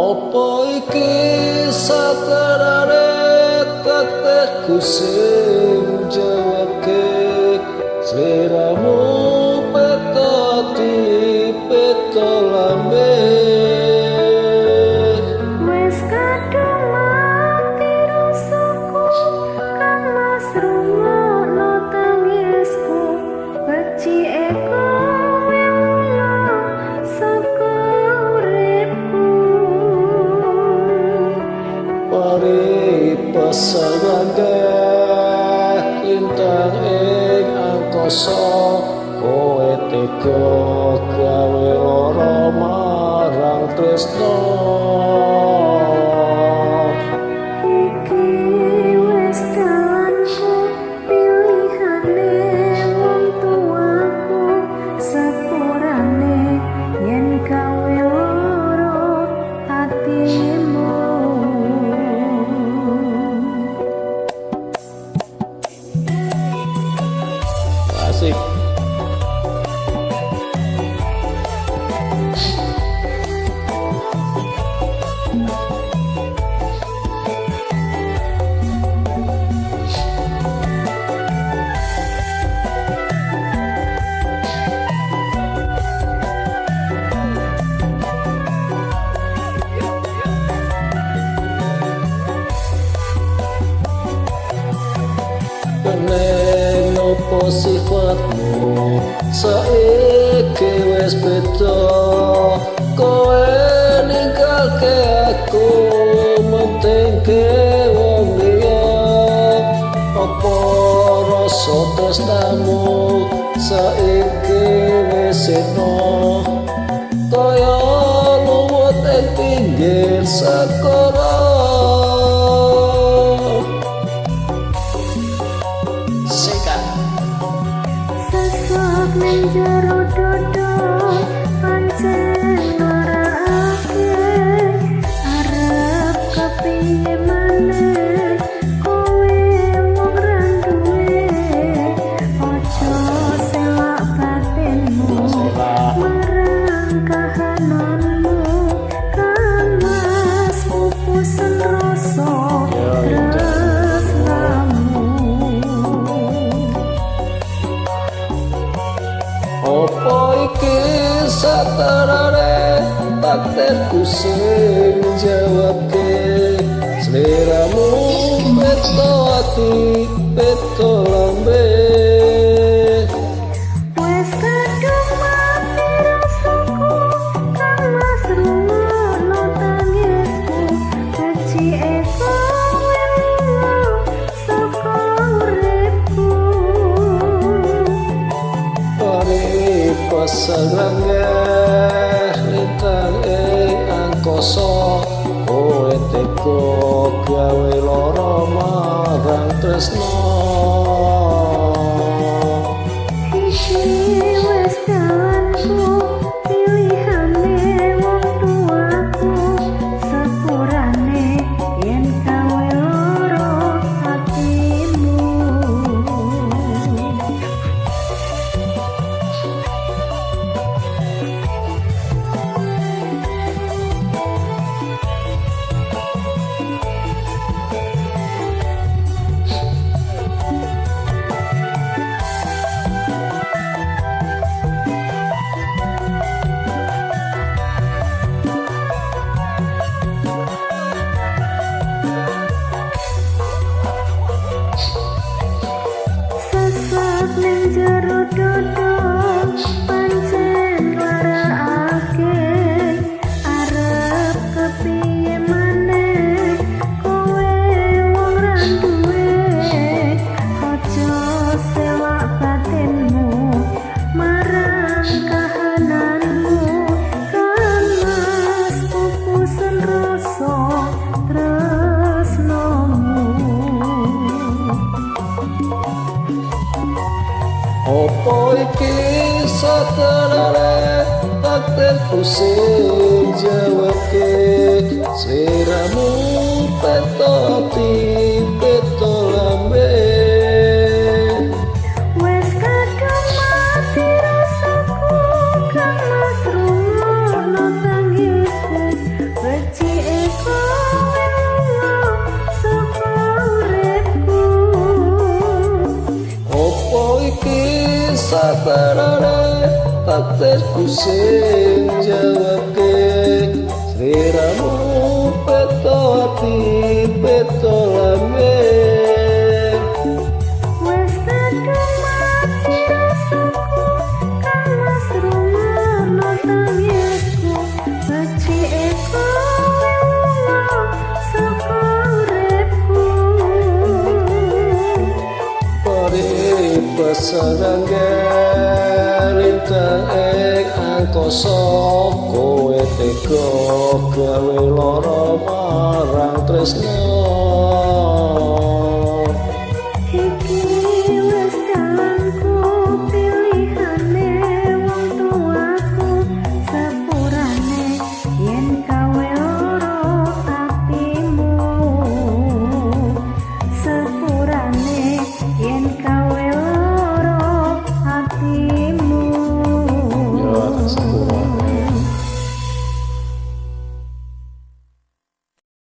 Opo iki saterane takdirku sing jawabke sliramu peto ati peto lambe. Wis kadung mati rasaku kang mas rungokno tangisku becike kowe mulo saka uripku. Pari pesanggah lintang ing angkasa kowe tega gawe lara marang tresna. Iki wis dalanku pilihane wong tuaku sepurane yen gawe lara atimu. Asik. Keneng opo sifatmu saiki wis beda, kowe ninggalke aku mentingke wong liya. Apa rasa tresnamu saiki wis sena kaya lumut ing pinggir segara. Sesuk ning jero dodo pancen nglarake arep kepiye maneh kowe wong ra duwe. Aja selak batinmu marang kahananmu kang mas pupusen rasa tresnamu. Opo iki saterane takdirku sing jawabke sliramu peto ati peto lambe. Wis kadung mati rasaku kang mas rungokno tangisku becike kowe lunga saka uripku. Pari pesanggah lintang ing angkasa kowe tega gawe lara marang tresna. Iki wis dalanku pilihane wong tuaku sepurane yen gawe lara atimu. Sesek ning jero dodo pancen nglarakake arep kepiye maneh kowe wong ra duwe. Aja selak batinmu marang kahananmu kang mas pupusen rasa tresnamu. Opo iki saterane takdirku sing jawabke sliramu peto ati peto lambe. Wis kadung mati rasaku kang mas rungokno tangisku becike Opo iki sabarane takdirku sing jawabke? Sliramu peto ati peto lambe. Wes kadung mati rasaku, kang Mas rungokno tangisku. Becike kowe lunga saka uripku. Paribasan lintang ing angkasa, kowe tega gawe lara marang tresna.